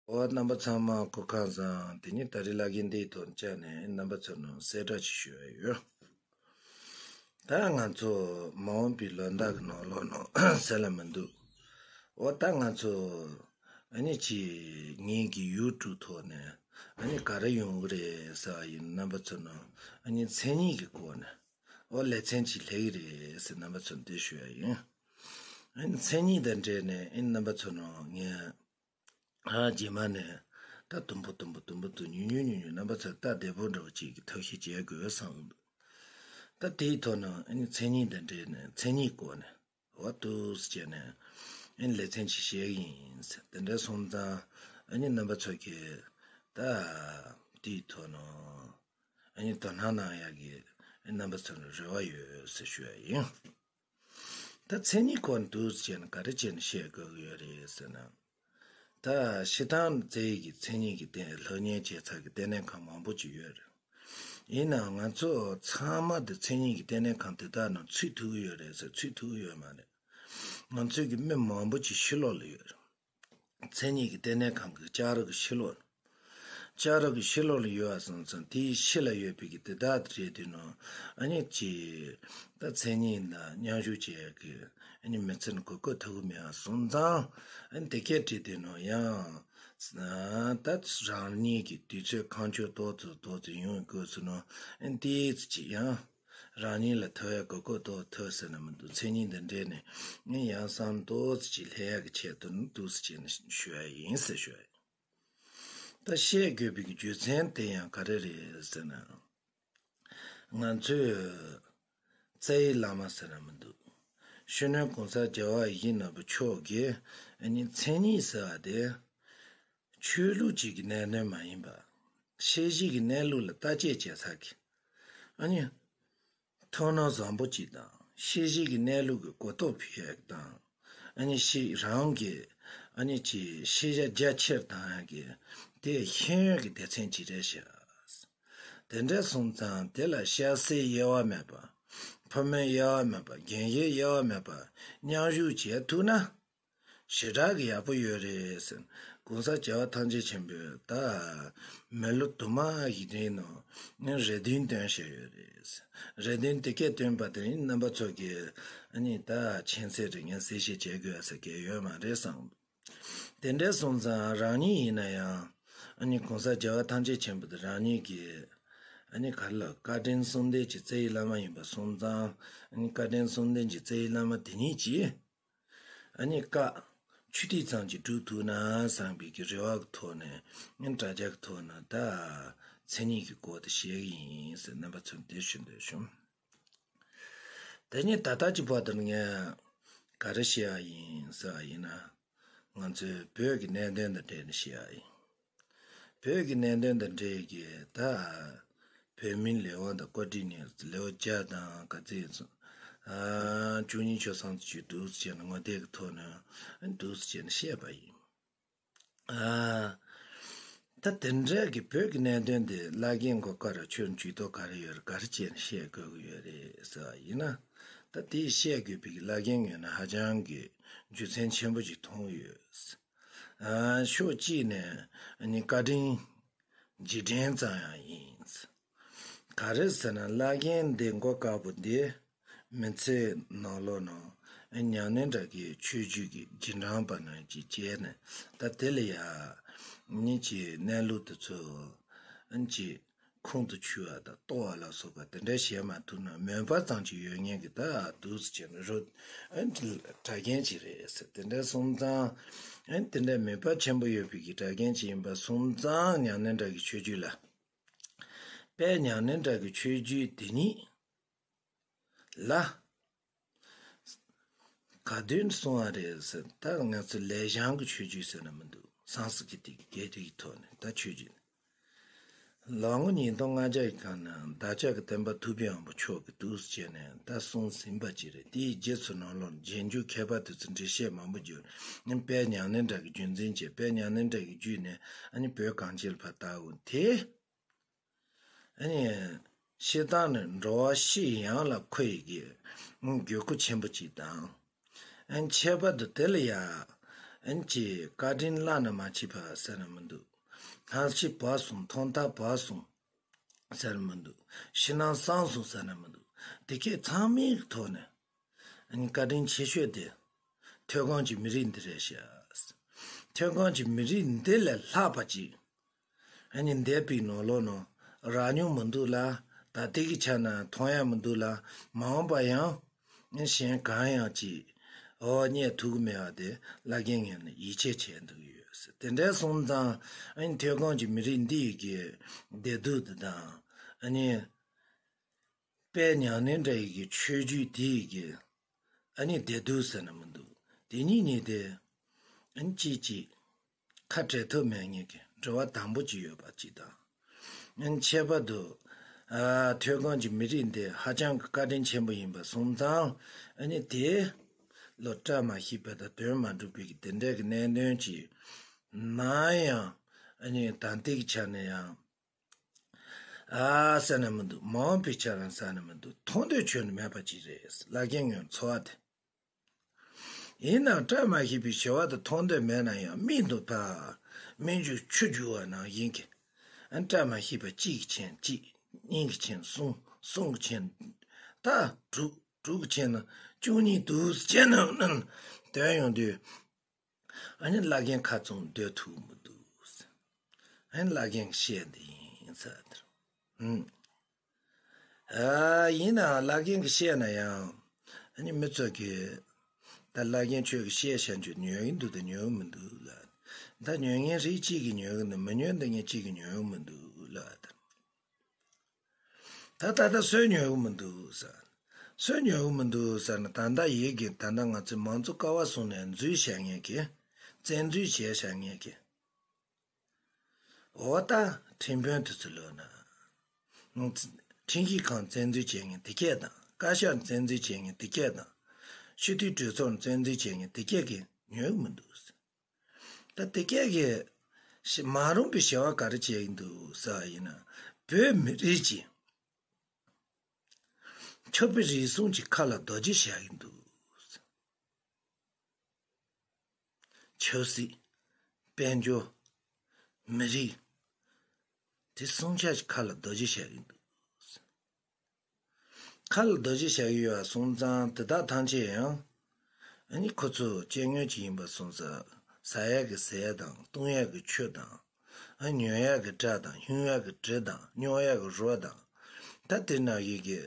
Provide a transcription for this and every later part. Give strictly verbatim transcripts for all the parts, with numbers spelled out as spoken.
འོ། རྣམ་པ་ཚང་མ་སྐུ་ཁམས་བཟང་། དེ་ཉིད་ད་རེས་བླ་རྒན་འདིའི་ཐོག་བཅར་ནས་རྣམ་པ་ཚོ་ནང་གསལ་བསྒྲགས་ཅིག་ཞུ་ཡ་ཡོད། ད་ང་ཚོ་མ་འོངས་པའི་ལོ་ཟླ་གི་ནང་ལོགས་ནང་ཟེར་ལ་མི་འདུག་འོ། ད་ང་ཚོ་ཨ་ནི་ཅིག་ངེད་ཀྱི་ཡུ་ཊུབ་ཐོག་ནས་ཨ་ནི་ག་རེ་ཡོང་གི་རེད་ཟེར་བ་ཡིན། རྣམ་པ་ཚོ་ནང་ཨ་ནི་མཚན་ཉིད་ཀྱི་སྐོར་ནས་འོ་ལེ་ཚན་ཅིག་སླེབས་ཀྱི་རེད་ཟེར་རྣམ་པ་ཚོ་འདི་ཞུ་ཡ་ཡིན། ཨ་ནི་མཚན་ཉིད་དང་འབྲེལ་ནས་ཨ་ནི་རྣམ་པ་ཚོ་ནང་ངས། ཨ། རྗེས་མ་ནས་ད་དུམ་བུ་དུམ་བུ་དུམ་བུ་དུ་ཉུང་ཉུང་ཉུང་ཉུང་རྣམ་པ་ཚོ་ད་བདེ་པོ་འདྲ་བོ་ཅིག་གི་ཐབས་ཤེས་བྱེད་དགོས་བསམ་གི་འདུག་ད་དེའི་ཐོག་ནས་ཨ་ནི་མཚན་ཉིད་དང་འབྲེལ་ནས་མཚན་ཉིད་སྐོར་ནས་འོ་ཏོག་ཙམ་བྱས་ནས་ཨ་ནི་ལེ་ཚན་ཅིག་བཤད་གི་ཡིན་ཟེར། དེ་འདྲ་སོང་ཙང་ཨ་ནི་རྣམ་པ་ཚོ་གིས་ད་དེའི་ཐོག་ནས་ཨ་ནི་དོ་སྣང་གནང་ཡག་གི་ཨ་ནི་རྣམ་པ་ཚོ་ལ་རེ་བ་ཡོད་ཟེར་ཞུ་ཡ་ཡིན། ད་མཚན་ཉིད་སྐོར་འདུག་ཟེར་ན་ག་རེ་བྱས་ནས་བཤད་དགོས་ཀྱི་ཡོད་རེད་ཟེར་ན། ད་སྤྱིར་བཏང་བཙལ་ཡིག་གི་མཚན་ཉིད་ཀྱི་ལྟེ་སློབ་གཉེར་བྱེད་ས་གི་ལྟེ་གནས་ཁང་མང་པོ་ཅིག་ཡོད་རེད། ཡིན་ནའང་ང་ཚོ་ཚང་མ་དེ་མཚན་ཉིད་ཀྱི་ལྟེ་གནས་ཁང་དེ་དག་ནང་ཚུད་ཐུབ་ཀྱི་ཡོད་རེད་ཟེར། ཚུད་ཐུབ་ཀྱི་ཡོད་མ་རེད། ང་ཚོའི་གི་མི་མང་པོ་ཅིག་ཕྱི་ལོགས་ལ་ཡོད་རེད། མཚན་ཉིད་ཀྱི་ལྟེ་གནས་ཁང་གི་ལྕགས་རི་གི་ཕྱི་ལོགས། ལྕགས་རི་གི་ཕྱི་ལོགས་ལ་ཡོད་པ་སོང་ཙང་དེའི་ཕྱི་ལ་ཡོད་པའི་གི་དེ་དག་དེ་རེད་དུས་ནོ། ཨ་ནི་ཅི། ད་མཚན་ཉིད་ལ་མཉམ་ཞུགས་བྱེད་ཡག་གི་ཨ་ནི་མི་ཚེ་ནི་གོ་སྐབས་ཐོབ་གི་མེད་པ་སོང་ཙང་། ཨ་ནི་དེ་སྐད་བྲིས་དུས་ནོ་ཡང་། ད་རང་ཉིད་ཀྱི་དུས་ཚོད་ཁ་མཆུ་ཏོག་ཙམ་ཏོག་ཙམ་ཡོང་དགོས་སུ་ནོ། ཨ་ནི་དེའི་ཚེ་ཅི་ཡང་། རང་ཉིད་ལ་ཐོབ་ཡ་གོ་སྐབས་ཏོག་ཐོབ་ཟེར་ན་མི་འདུག་མཚན་ཉིད་དང་འབྲེལ་ནས་ངས་ཡང་བསམ་ཏོག་ཙམ་ཅིག་སླེབས་ཡག་གི་ཆེད་དུ་ནི་འདུག་སེ་བྱས་ནས་ཞུ་ཡ་ཡིན་ཟེར་ཞུ་ཡ་ཡིན། ད་བཤད་དགོས་པའི་རྒྱུ་མཚན་དེ་ཡང་ག་རེ་རེད་ཟེར་ན། ང་ཚོས་རྩ་བའི་བླ་མ་ཟེར་ན་མི་འདུག་ཕྱི་སྣོད་གོང་ས་རྒྱལ་བ་ཡིད་བཞིན་ནོར་བུ་མཆོག་གིས་ཨ་ནི་མཚན་ཉིད་ཟེར་བ་དེ། ཆོས་ལུགས་གཅིག་གི་གནད་དོན་མ་ཡིན་པ། ཤེས་བྱའི་གི་གནས་ལུགས་ལ་བརྟག་དཔྱད་བྱེད་ས་གི། ཨ་ནི། མཐོང་སྣང་བཟང་པོ་གཅིག་དང་ཤེས་བྱའི་གི་གནས་ལུགས་ཀྱི་གོ་རྟོགས་ཕུལ་ཡག་དང་། ཨ་ནི་ཤེས་རང་གི་ཨ་ནི་ཅི་ཤེས་བྱ་རྒྱ་ཆེར་བཏང་ཡག་གི་དེ་ཤེས་ཡོན་གྱི་སྡེ་ཚན་གཅིག་རེད་ཤག་དེ་འདྲ་སོང་ཙང་དེ་ལ་སྐྱ་སེར་དབྱེ་བ་མེད་པ། ཕོ་མོ་དབྱེ་བ་མེད་པ། རྒན་གཞོན་དབྱེ་བ་མེད་པ། མཉམ་ཞུགས་བྱེད་ཐུབ་ན། ཞེ་དྲག་གི་ཡག་པོ་ཡོད་རེད་ཟེར། གོང་ས་རྒྱལ་བ་ཐམས་ཅད་མཁྱེན་པས་ད་མི་ལོ་དུ་མ་ཞིག་རིང་ནང་ནས་རེ་འདུན་བཏོན་བཞག་ཡོད་རེད་ཟེར། རེ་འདུན་དེ་སྐད་བཏོན་པ་དེ་རིང་རྣམ་པ་ཚོ་གིས་ཨ་ནི་ད་མཁྱེན་གསལ་རེད། ངས་གསལ་བཤད་བྱེད་དགོས་ས་གལ་ཡོད་མ་རེད་བསམ། དེ་འདྲ་སོང་ཙང་རང་ཉིད་ཡིན་ན་ཡང་ཨ་ནི་གོང་ས་རྒྱལ་བ་ཐམས་ཅད་མཁྱེན་པ་དེ་རང་ཉིད་ཀྱི་ཨ་ནི་ག་རེ་ལབ། བཀའ་དྲིན་གསུམ་ལྡན་གྱི་རྩ་བའི་བླ་མ་ཡིན་པ་སོང་ཙང་། ཨ་ནི་བཀའ་དྲིན་གསུམ་ལྡན་གྱི་རྩ་བའི་བླ་མ་དེ་ཉིད་ཀྱིས། ཨ་ནི་བཀའ་ཆུ་ཐིགས་ཙམ་གྱིས་སྒྲུབ་ཐུབ་ན་བསམ་པའི་གི་རེ་བ་གི་ཐོག་ནས། ཨ་ནི་དྲ་རྒྱ་གི་ཐོག་ནས་ད་མཚན་ཉིད་ཀྱི་སྐོར་དེ་བཤད་གི་ཡིན་ཟེར་རྣམ་པ་ཚོར་འདི་ཞུ་འདོད་བྱུང་། དེ་ནས་ད་ལྟ་གི་བར་དུ་ངས་ག་རེ་བཤད་ཡ་ཡིན་ཟེར་བ་ཡིན་ན། ང་ཚོའི་བོད་ཀྱི་གནད་དོན་དང་འབྲེལ་ནས་བཤད་ཡ་ཡིན། བོད་ཀྱི་གནད་དོན་དང་འབྲེལ་གྱི་ད་བོད་མིའི་ལས་དབང་དང་བཀོད་སྒྲིག་ནས་ལེའུ་བརྒྱ་དང་ག་ཚོད་ཡིན་སོང་། ཨ། བཅུ་གཉིས་ཆོལ་གསུམ་ཚོ་ཅིག་འདུག་སེ་བྱས་ནས་ངོ་དེབ་ཀྱི་ཐོག་ནས་འདུག་སེ་བྱས་ནས་བཤད་པ་ཡིན། ཨ། ད་དེ་འདྲ་གི་བོད་ཀྱི་གནད་དོན་དེ་བླ་རྒན་མགོ་དཀར་ཁྱོད་ཇུས་གཏོགས་ག་རེ་ཡོད་རེད། ག་རེ་བྱས་ནས་བཤད་དགོས་ཀྱི་ཡོད་རེད་ཟེར་བ་ཡིན་ན། ད་དེ་བཤད་དགོས་པའི་གི་བླ་རྒན་ངོས་ནས་ཧ་ཅང་གི་རྒྱུ་མཚན་ཆེན་པོ་ཅིག་མཐོང་གི་ཡོད། ཨ། ཕྱོགས་གཅིག་ནས་ཨ་ནི་བཀའ་དྲིན་རྗེས་དྲན་ཙམ་ཡང་ཡིན། ག་རེ་ཟེར་ན་བླ་རྒན་འདི་མགོ་དཀར་པོ་འདི་མི་ཚེ་ནང་ལོགས་ནང་ཨ་ཉམས་ལེན་གྲྭ་རྒན་ཆོས་བརྒྱུད་ཀྱི་རྗེས་འབྲང་པ་ནང་གཅིག་བྱས་ནས། ད་དེ་ལ་ཡ་ཨ་ནི་ཅིག་གནས་ལུགས་དེ་ཚོ་ཨ་ནི་ཅིག་ཁོང་དུ་ཆུད་པ་དང་རྟོགས་པ་ལ་སོགས་པ་དེ་འདྲ་བྱེད་མ་ཐུབ་ན། མོས་པ་ཙམ་ཅིག་ཡོད་མཁན་གྱི་ད་འདུག་སེ་བྱས་ནས་རོ། ཨ་ནི་གྲྭ་རྒན་ཅིག་རེད་ཟེར། དེ་འདྲ་སོང་ཙང་། ཨ་ནི་དེ་འདྲ་མོས་པ་ཆེན་པོ་ཡོད་པའི་གི་གྲྭ་རྒན་ཅིག་ཡིན་པ་སོང་ཙང་། ཉམས་ལེན་གྲྭ་གི་ཆོས་བརྒྱུད་ལ། དཔལ་ཉམས་ལེན་གྲྭ་གི་ཆོས་བརྒྱུད་དེ་ཉིད་ལ། ག་དུས་གསུང་བ་རེད་ཟེར། ད་ང་ཚོ་ལེགས་བྱང་གི་ཆོས་བརྒྱུད་ཟེར་ན་མི་འདུག་སཾ་སྐྲྀ་ཏ་གི་སྐད་རིགས་ཐོག་ནས་ད་ཆོས་བརྒྱུད། ལོ་ངོ་ཉིས་སྟོང་ལྔ་བརྒྱ་ཡི་སྒང་ནས་བདག་ཅག་གི་སྟོན་པ་ཐུབ་པའི་དབང་པོ་མཆོག་གིས་འདུག་སེ་བྱས་ནས་ད་གསུང་ཟིན་པ་ཅིག་རེད། དེའི་རྗེས་སུ་ནང་ལོགས་རྗེས་འཇུག་མཁས་པ་དེ་ཚོས་འགྲེལ་བཤད་མང་པོ་བརྒྱབ། དཔལ་ཉམས་ལེན་གྲྭ་གི་རྒྱུན་འཛིན་བྱས། དཔལ་ཉམས་ལེན་གྲྭ་གི་བརྒྱུད་ནས་ཨ་ནི་བོད་གངས་ཅན་ལ་ཕར་དར་འོང་དེ། ཨ་ནི་སྤྱིར་བཏང་ནས་འགྲོ་བ་སྤྱི་ཡོངས་ལ་མཁོ་བའི་གི་དགོས་མཁོ་ཆེན་པོ་ཅིག་དང་། ཨ་ནི་ཁྱད་པར་དུ་དེ་ལ་ཡ་ ཨན་ཅི་བཀའ་དྲིན་བླ་ན་མ་མཆིས་པ་ཟེར་ན་མི་འདུག། སྔ་ཕྱི་བབས་སོང་། ཐོག་མཐའ་བབས་སོང་ཟེར་ན་མི་འདུག། ཕྱི་ནང་གསང་སོང་ཟེར་ན་མི་འདུག། དེ་གས་ཚང་མའི་ཐོག་ནས་ཨ་ནི་བཀའ་དྲིན་ཆེ་ཤོས་དེ་ཐོས་གང་གི་མི་རིགས་འདི་རེད་ཤག། ཐོས་གང་གི་མི་རིགས་འདི་ལས་ལྷག་པ་ཅིག་ཨ་ནི་འདས་པའི་ནང་ལོགས་ནང་རག་མྱོང་མི་འདུག་ལ། ད་ལྟའི་གི་ཆ་ན་མཐོང་ཡ་མི་འདུག་ལ། མ་འོངས་པ་ཡང་གཞན་གང་ཡང་ཅིག་འོ་རྙེད་ཐུབ་ཀྱི་མེད་པ་དེ་བླ་རྒན་ངས་ནི་ཡིད་ཆེས་བྱས་འདུག་ཡོད། དེ་འདྲ་སོང་ཙང་ཨ་ནི་ཐོས་གང་གི་མི་རིགས་འདི་ཡི་གི་བདེ་སྡུག་དེ་དང་ཨ་ནི་དཔལ་མྱ་ངན་འདྲ་ཡི་གི་ཆོས་བརྒྱུད་དེ་ཡི་གི་ཨ་ནི་བདེ་སྡུག་ཟེར་ན་མི་འདུག། དེ་གཉིས་གཉིས་དེ་ཨ་ནི་གཅིག་གཅིག་ཁ་བྲལ་ཐབས་མེད་ངེས་ཀྱི་འབྲེལ་བ་དམ་པོ་ཅིག་ཡོད་པ་ཅིག་དང་། ཨ་ནི་ཁྱད་པར་དུ་ཨ་ཐོས་གང་གི་མི་རིགས་འདི་ཧ་ཅང་གི་བཀའ་དྲིན་ཆེན་པོ་ཡིན་པ་སོང་ཙང་ཨ་ནི་དེ་ལོ་བཀྲ་མ་ཤིས་པ་དང་དོན་མ་འགྲུབ་པའི་གི་དེ་འདྲའི་གི་གནད་དོན་ཅིག་ནམ་ཡང་ཨ་ནི་ད་ལྟའི་གི་ཆ་ནས་ཡང་ཨ་ཟེར་ན་མི་འདུག། མ་འོངས་པའི་ཆ་རང་ཟེར་ན་མི་འདུག། མཐོང་འདོད་ཁྱོན་ནས་མེད་པ་ཅིག་རེད། བླ་རྒན་ངོས་འཚོ་བ་དེ། ཡིན་ནའང་བཀྲ་མ་ཤིས་པའི་བྱ་བ་དེ་མཐོང་འདོད་མེད་ན་ཡང་མིག་ཏུ་ཕ། མིག་འཇུག་ཆུ་རྒྱུ་བ་ནང་བཞིན་གྱི་ཨ་བཀྲ་མ་ཤིས་པ་གཅིག་གི་མཆན་གཅིག། གཉིས་ཀྱི་མཆན་གསུམ། གསུམ་གྱི་མཆན་ད་དྲུག། དྲུག་གི་མཆན་བཅུ་གཉིས་འདུག་ཟེར་ནས་དོན་ཡོང་དུས། ཨ་ནི་བླ་རྒན་ཁ་ཚོན་སྡོད་ཐུབ་མི་འདུག། ཨ་ནི་བླ་རྒན་གྱི་བཤད་འདི་ཡིན་ཟེར། ཨུམ། ཨ་ཡིན་ནའང་བླ་རྒན་གྱིས་བཤད་ན་ཡང་ཨ་ནི་མི་ཚོ་གིས་ད་བླ་རྒན་ཁྱོད་ཀྱིས་བཤད་བཤད་རྒྱུ་ཉོན་གྱི་འདུག་དང་ཉོན་གྱི་མི་འདུག་ལ། ད་ཉོན་མཁན་རིགས་གཅིག་གིས་ཉོན་གྱི་འདུག། མི་ཉོན་མཁན་གཅིག་གིས་ཉོན་གྱི་མི་འདུག་ལ། ད་ད་ལྟ་སུས་ཉོ་གི་མི་འདུག་ཟེར། སུས་ཉོ་གི་མི་འདུག་ཟེར་ན། ད་ལྟ་ཡིག་གི་ད་ལྟ་ང་ཚོས་མང་གཙོ་ཀ་བ་བཟུང་ནས་འཛུལ་བྱ་ངེས་ཀྱི། བཙན་འཛུལ་བྱས་བྱ་ངེས་ཀྱི། འོ་ད་ཁྲིམས་དཔོན་དེ་ཚོ་ལོ་ན། ཁྲིམས་ཞིབ་ཁང་བཙན་འཛུལ་བྱས་ངེས་དེ་སྐད་དང་། བཀའ་ཤག་བཙན་འཛུལ་བྱས་ངེས་དེ་སྐད་དང་། སྤྱི་འཐུས་གྲོས་ཚོགས་བཙན་འཛུལ་བྱས་ངེས་དེ་སྐད་ཀྱིས་ཉོ་གི་མི་འདུག་ཟེར། ད་དེ་སྐད་ཀྱི་ཞི་མ་རུངས་པའི་བྱ་བ་ག་རེ་བྱས་ཀྱི་འདུག་ཟེར་བ་ཡིན་ན། བོད་མི་རིགས་ཀྱི་ཆོས་པའི་རིག་གཞུང་གི་ཁ་ལ་རྡོ་རྗེ་བཞག་གི་འདུག། ཆབ་སྲིད། དཔལ་འབྱོར། མི་རིགས། དེ་གསུམ་ཆ་གི་ཁ་ལ་རྡོ་རྗེ་བཞག་གི་འདུག། ཁ་ལ་རྡོ་རྗེ་བཞག་གི་ཡོད་པ་སོང་ཙང་དེ་དག་ཐམས་ཅད་ཡང་ཨ་ནི་ཁོ་ཚོ་སྐྱེ་དངོས་ཅིག་ཡིན་པ་སོང་ཙང་ཟ་ཡག་གི་ཟས་དང་བཏུང་ཡག་གི་ཆུ་དང་ཨ་ཉོ་ཡག་གི་སྐྲ་དང་ཕྱུང་ཡག་གི་གྲི་དང་སྨྱོ་ཡག་གི་རོ་དང་ད་དེ་ནང་བཞིན་གྱི་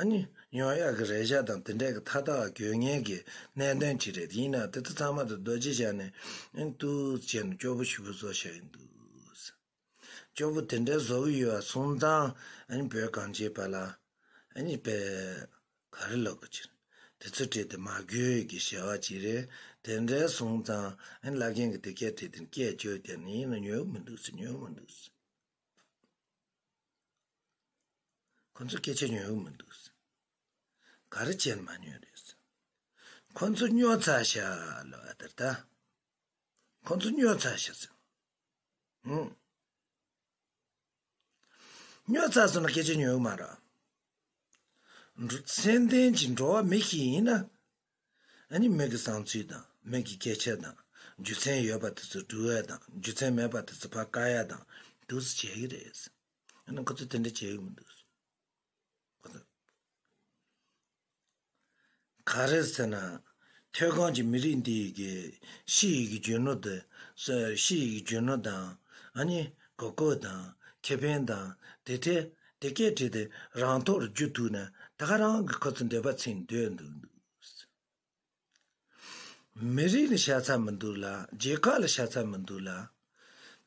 ཨ་ནི་ཉོ་ཡག་གི་རས་ཆ་དང་དེ་འདྲ་གི་མཐའ་དག་དགོས་ངེས་ཀྱི་གནད་དོན་ཅིག་རེད། ཡིན་ན་དེ་ཚོ་ཚང་མ་དེ་རྡོ་རྗེ་བཞག་ནས་ཨ་ནི་ཏུ་བྱས་ནས་སྐྱོ་པོ་ཞེ་པོ་བཟོ་བཞག་གི་འདུག། སྐྱོ་པོ་དེ་འདྲའི་བཟོ་གི་ཡོད་པ་སོང་ཙང་ཨ་ནི་བོད་གངས་ཅན་པ་ལ་ཨ་ནི་དཔེ་ག་རེ་ལབ་དགོས་ཀྱི་རེད། དེ་ཚོ་བྲིས་ཏེ་མ་དགོས་ཀྱི་བྱ་བ་ཅིག་རེད། དེ་འདྲའི་སོང་ཙང་ཨ་ནི་བླ་རྒན་གྱིས་དེ་སྐད་བྲིས་ཏེ་སྐད་བཅོས་བསྡད་ནས་ཡིན་ན་ཉོ་གི་མི་འདུག་ཟེར། ཉོ་གི་མི་འདུག་ཟེར། ཁོ་ཚོ་སྐད་ཆ་ཉོ་གི་མི་འདུག་ཟེར། ག་རེ་བྱས་ནས་མ་ཉོས་རེད་ཟེར། ཁོ་ཚོ་ཉོ་ཚར་ཤག་ལབ་པ་དེར་ད། ཁོ་ཚོ་ཉོ་ཚར་ཤག་ཟེར། ཧུམ། ཉོ་ཚར་སོང་ན་སྐད་ཆ་ཉོ་གི་མ་རེད། འགྲོ་ཚད་ལྡན་གྱི་འགྲོ་བ་མི་ཞིག་ཡིན་ན། ཨ་ནི་མི་གི་བསམ་ཚུལ་དང་མི་གི་སྐད་ཆ་དང་རྒྱུ་མཚན་ཡོད་པ་དེ་ཚོ་སྒྲུག་ཡ་དང་རྒྱུ་མཚན་མེད་པ་དེ་ཚོ་ཕར་བཀག་ཡ་དང་འདུག་སེ་བྱེད་ཀྱི་རེད། ཨ་ནི་ཁོ་ཚོ་དེ་འདྲ་བྱེད་ཀྱི་མི་འདུག། ག་རེ་ཟེར་ན། ཐོས་གང་གི་མི་རིགས་འདི་ཡི་གི་ཕྱི་ཡི་གི་རྒྱུ་ནོར་དེ། ཕྱི་ཡི་གི་རྒྱུ་ནོར་དང་། ཨ་ནི་གོ་སྐབས་དང་ཁེ་ཕན་དང་དེ་འདྲ་དེ་སྐད་བྲིས་ཏེ་རང་ཐོག་ལ་རྒྱུ་ཐུག་ན་ད་ག་རང་གི་ཁོ་ཚོ་འདོད་པ་ཚིམ་སྡོད་འདུག་འདུག། མི་རིགས་ལ་ཤ་ཚ་མི་འདུག་ལ། རྒྱལ་ཁབ་ལ་ཤ་ཚ་མི་འདུག་ལ།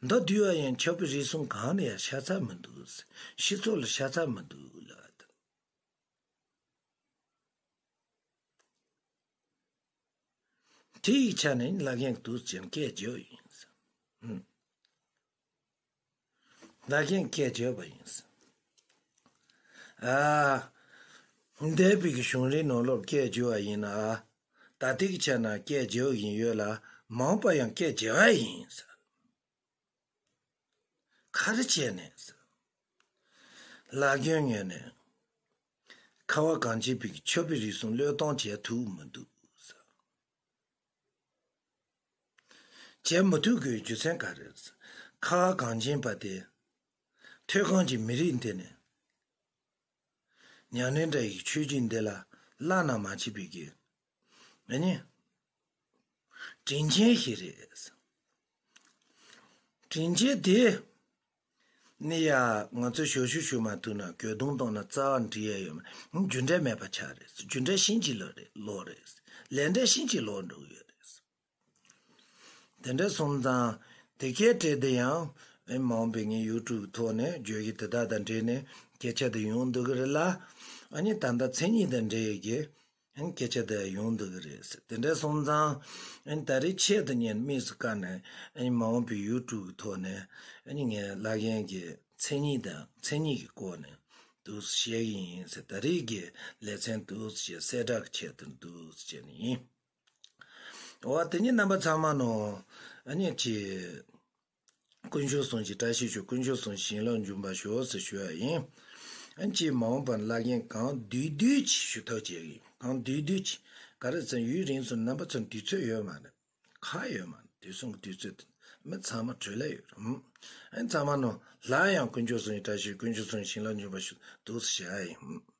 མདོར་བསྡུས་པ་ཡང་ཆོས་པའི་རིག་གཞུང་གང་ལ་ཡང་ཤ་ཚ་མི་འདུག། སྤྱི་ཚོགས་ལ་ཤ་ཚ་མི་འདུག་ལ། དེ་ཡི་ཆ་ནས་བླ་རྒན་དུས་ཆེན་སྐད་བརྗོད་ཡིན། ཧུམ། བླ་རྒན་སྐད་བརྗོད་པ་ཡིན། ཨ། འདས་པའི་གི་བྱུང་རིམ་ནང་ལོགས་སྐད་བརྗོད་པ་ཡིན་ན། ཨ། ད་ལྟའི་གི་ཆ་ན་སྐད་བརྗོད་ཡིན་ཡོད་ལ། མ་འོངས་པ་ཡང་སྐད་བརྗོད་པ་ཡིན། ག་རེ་བྱས་ནས། བླ་རྒན་ངོས་ནས་ཁ་བ་གངས་ཅན་པའི་ཆོས་པའི་རིག་གཞུང་བློས་གཏོང་བྱས་ཐུབ་མི་འདུག། བྱེད་མི་ཐུབ་དགོས་རྒྱུ་མཚན་ག་རེ་རེད། ཁ་བ་གངས་ཅན་པ་དེ། ཐོད་རྒལ་གྱི་མི་རིགས་འདི་ནས། ཉམས་ལེན་འདྲ་ཡི་ཆོས་བརྒྱུད་འདི་ལ་བླ་ན་མ་མཆིས་པའི་གི། ཨ་ནི། དྲིན་ཆེན་ཞིག་རེད། དྲིན་ཆེན་དེ། ནི་ཡ། ང་ཚོས་ཞབས་ཞུ་ཞུ་མ་ཐུབ་ན་གྱོད་དུང་གཏོང་ན་རྩ་བ་འགྲིག་ཡ་ཡོད་མ་རེད། རྒྱུ་འབྲས་མེད་པ་ཆགས་རེད། རྒྱུ་འབྲས་ཕྱིན་ཅི་ལོག་རེད། ལོག་རེད། ལས་འབྲས་ཕྱིན་ཅི་ལོག་འགྲོ་གི་ཡོད་རེད། དེ་འདྲ་སོང་ཙང་དེ་གའི་གྲས་དེ་ཡང་ཨེ་མ་འོངས་པའི་ངའི་ཡུ་ཊུབ་ཐོག་ནས་བརྗོད་གཞི་དེ་དག་དང་འབྲེལ་ནས་སྐད་ཆ་དེ་ཡོང་འདུག་གི་རེད་ལ། ཨ་ནི་ད་ལྟ་མཚན་ཉིད་དང་འབྲེལ་ཡོད་ཀྱི་ཨ་ནི་སྐད་ཆ་དེ་ཡོང་འདུག་གི་རེད། དེ་འདྲ་སོང་ཙང་ཨ་ནི་ད་རེས་ཆེད་དུ་ངས་དམིགས་སུ་བཀར་ནས་ཨ་ནི་མ་འོངས་པའི་ཡུ་ཊུབ་ཐོག་ནས་ཨ་ནི་ངས་བླ་རྒན་གྱི་མཚན་ཉིད་དང་མཚན་ཉིད་ཀྱི་སྐོར་ནས་འདུག་སེ་བཤད་ཀྱི་ཡིན་ཟེར། ད་རེས་ཀྱི་ལེ་ཚན་འདུག་སེ་བྱས་གསལ་བསྒྲགས་ཀྱི་ཆེད་དུ་འདུག་སེ་བྱས་ནས་ཡིན། འོ་དེ་ཉིད་རྣམ་པ་ཚང་མ་ནོ། ཨ་ནི་ཅི། དཀོན་མཆོག་གསུམ་གྱི་བཀྲ་ཤིས་ཤོག་དཀོན་མཆོག་གསུམ་བྱིན་རླབས་འབྱུང་བར་ཤོག་ཟེར་ཞུ་བ་ཡིན། ཨ་ནི་ཅི་མ་འོངས་པར་བླ་རྒན་གང་བསྡུས་བསྡུས་ཀྱིས་ཞུ་ཐབས་བྱེད་ཀྱི་ཡིན། གང་བསྡུས་བསྡུས་ཀྱིས་ག་རེ་ཟེར་ཡུན་རིང་སོང་རྣམ་པ་ཚོར་དུས་ཚོད་ཡོད་མ་རེད། ཁག་ཡོད་མ་རེད། དུས་གསུམ་གྱི་དུས་ཚོད་དེ་མི་ཚང་མ་གྲོས་ལས་ཡོད་རེད། ཨ་ནི་ཚང་མ་ནོ་ལ་ཡང་དཀོན་མཆོག་གསུམ་གྱི་བཀྲ་ཤིས་དཀོན་མཆོག་གསུམ་བྱིན་རླབས་འབྱུང་བར་ཤོག་འདུག་སེ་བྱ་ཡིན།